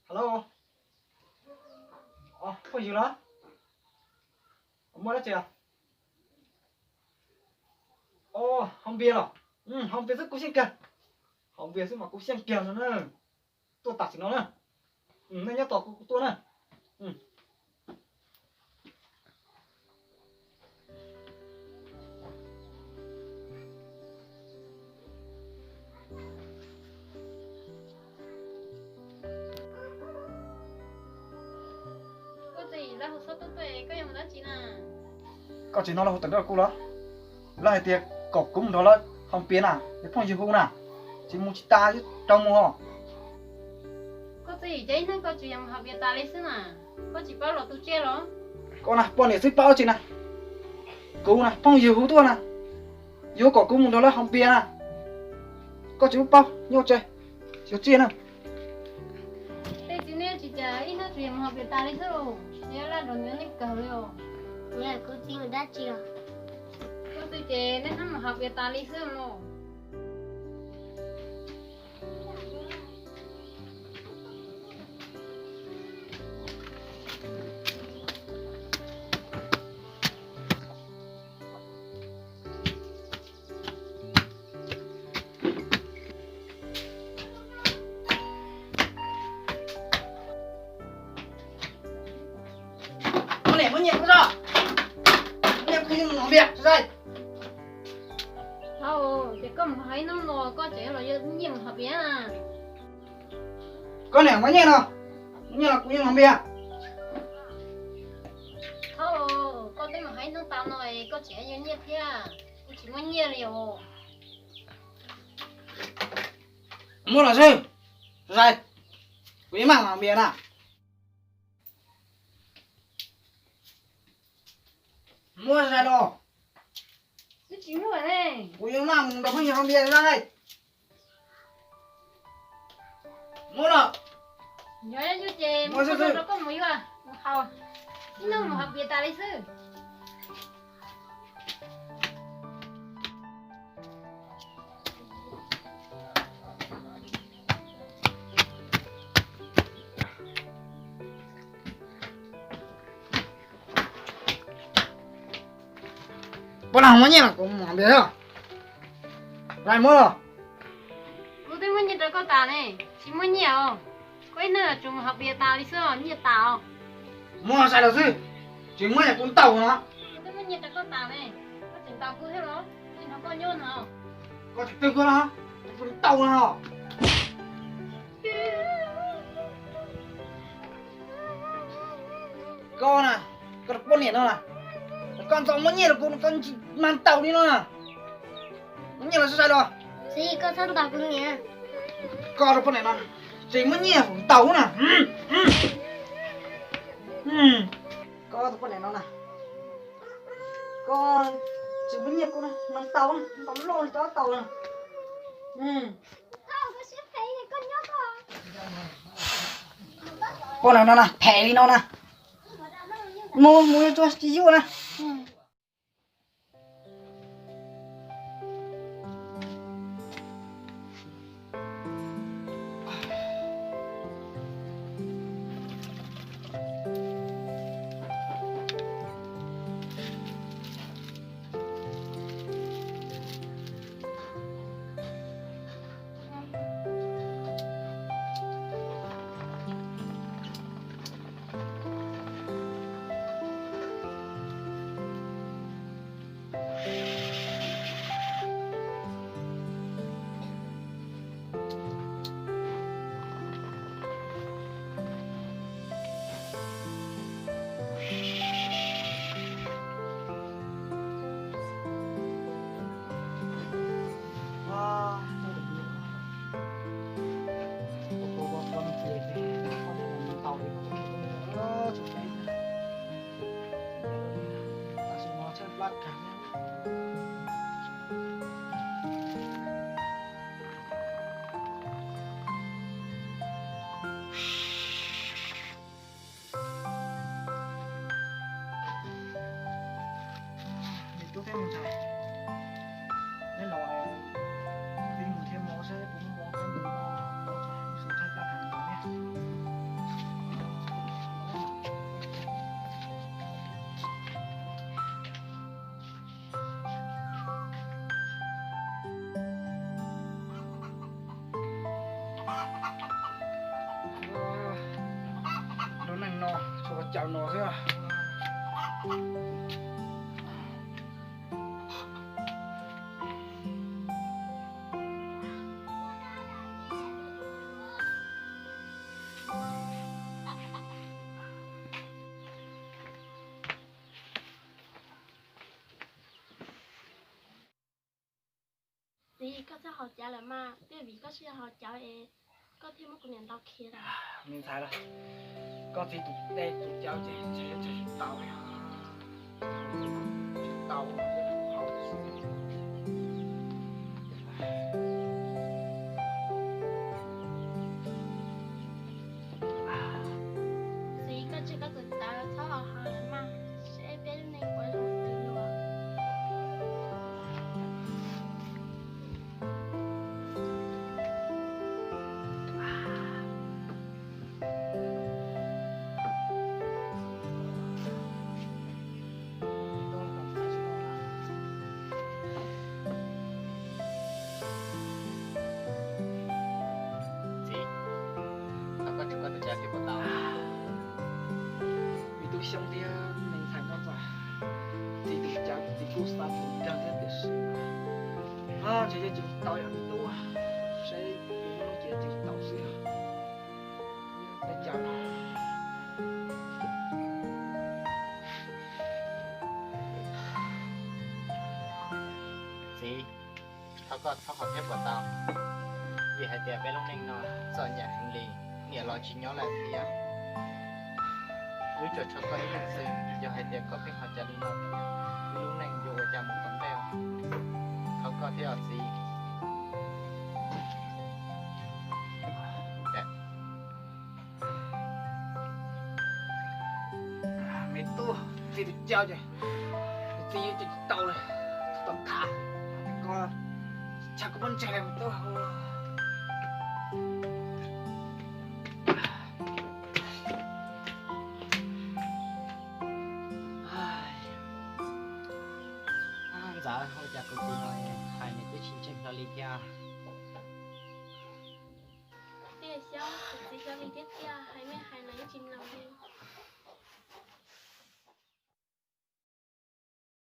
Hello. Phooj ywg los? Muaj dab tsi? Haus npias los? Haus npias xwb kuv xyeej kawg. Haus npias xwb mas kuv xyeej kawg no na. Tuaj tam sim no na. Nej nyob tos kuv, kuv tuaj na. Koj tsis hnov lawv hu tawm nrog kuv los? Lawv hais tias kom kuv mus nrog lawv haus npias na, es phooj ywg hu na, tsis mus tsis tas, rau mus os. Koj tsis, ces ib hnub koj tsuas yog mus haus npias tas li xwb na, koj tsis paub los tu tsiaj los? Koj na poj niam xwb paub tsi na, kuv na phooj ywg hu tuaj na, yuav kom kuv mus nrog lawv haus npias na, koj tsis paub nyob tsev, xyov tsiaj na. Tej txiv neej tsis cas ib hnub tsuas yog mus haus npias tas li xwb los, yog laj nrog nws neej kawg li os. Kuv tsis mus dab tsi os. Koj tsis, ces nej hnub mus haus npias tas li xwb los. Muab nyiaj kuv tso, muab nyiaj kuv mus haus npias tso. Au, ces koj mus haus ib hnub no koj tseem los yuav nyiaj mus haus npias na. Koj niam, muab nyiaj no, muab nyiaj los kuv yuav mus haus npias. Au, koj twb mus haus ib hnub tas no koj tseem yuav nyiaj thiab, kuv tsis muaj nyiaj li os. Muab los xwb, zais, kuv yuav maj mus haus npias na. Muab zais los. Kuv yuav maj mus nrog phooj ywg haus npias na. Muab los. Yog ces muab rau koj mus yuav mus haus, ib hnub mus haus npias tas li xwb. Poj niam, muab nyiaj los kuv mus haus npias os. Zais, muab los. Kuv twb muab nyiaj rau koj tas ne, tsis muaj nyiaj os. Koj ib hnub tsuas mus haus npias tas li xwb, nyiaj tas os. Muab zais los xwb, tsis muaj nyiaj kuv ntaus no. Kuv twb muab nyiaj rau koj tas ne, koj tseem ntaus kuv thiab los, kuv nrog koj nyob no. Koj tsis twg kuv no, kuv ntaus no. Koj na, koj poj niam no na, koj ntxov muab nyiaj rau kuv, koj tsis mag ntaus li no na. Muab nyiaj los zais los. Txiv, koj txhob ntaus kuv niam. Koj tus poj niam no, tsis muab nyiaj kuv ntaus na. Koj tus poj niam no na, koj tsis muab nyiaj kuv na, mag ntaus, ntaus loj li cov tau na. Poj niam no na, phem li no na. Mus, mus, tsis yuav na. Nws tub thiab mus ntxhais, neb los txiv mus thiab mov saib puas muaj mov thiab mus no, xav thab tab kam ntawd thiab. Lub neej no tsuas caum no xwb. Txiv, koj txhob haus cawv lawm mas, twb vim koj tsis yog haus cawv es koj thiaj muab kuv niam ntaus khiav lawm. Me ntxhais lauj, koj txiv tus dej tus cawv ces ntshe yuav tseg tsis tau li. Tsis tau, haus xwb. Txiv, koj tseg koj tus cawv txhob haus lawm mas, seb peb lub neej puas zoo twg luag. Txiv, thov koj tseg koj tus cawv thiab puas tau? Me tub Xyoob thiab me ntxhais Nkauj Ntxawm, txiv tus cawv txiv kuj xav tus cawv thiab tiam sis, ntshe yuav tseg tsis tau yog me tub, seb yus muab cia tseg tsis tau xwb. Cov txiv, thov koj txhob haus thiab puas tau, vim hais tias peb lub neej no txom nyem heev li, niam los tsis nyob lawm thiab. Wb tsuas tshuav koj ib leeg xwb, yog hais tias koj pheej haus cawv li no, wb lub neej yuav ua cas mus tom ntej. Thov koj thiab os txiv. Me tub, txiv tus cawv ces txiv yuav tseg tsis tau li, tau khav, koj tsis tshua koj muab ntseg li me tub. Ntxawm, ua cas kuv txiv no hais nws twb tsis ntseeg hlo li thiab? Tiag Xyoob, kuv txiv Xyoob li thiab tiag, hais me hais no yeej tsis mloog li.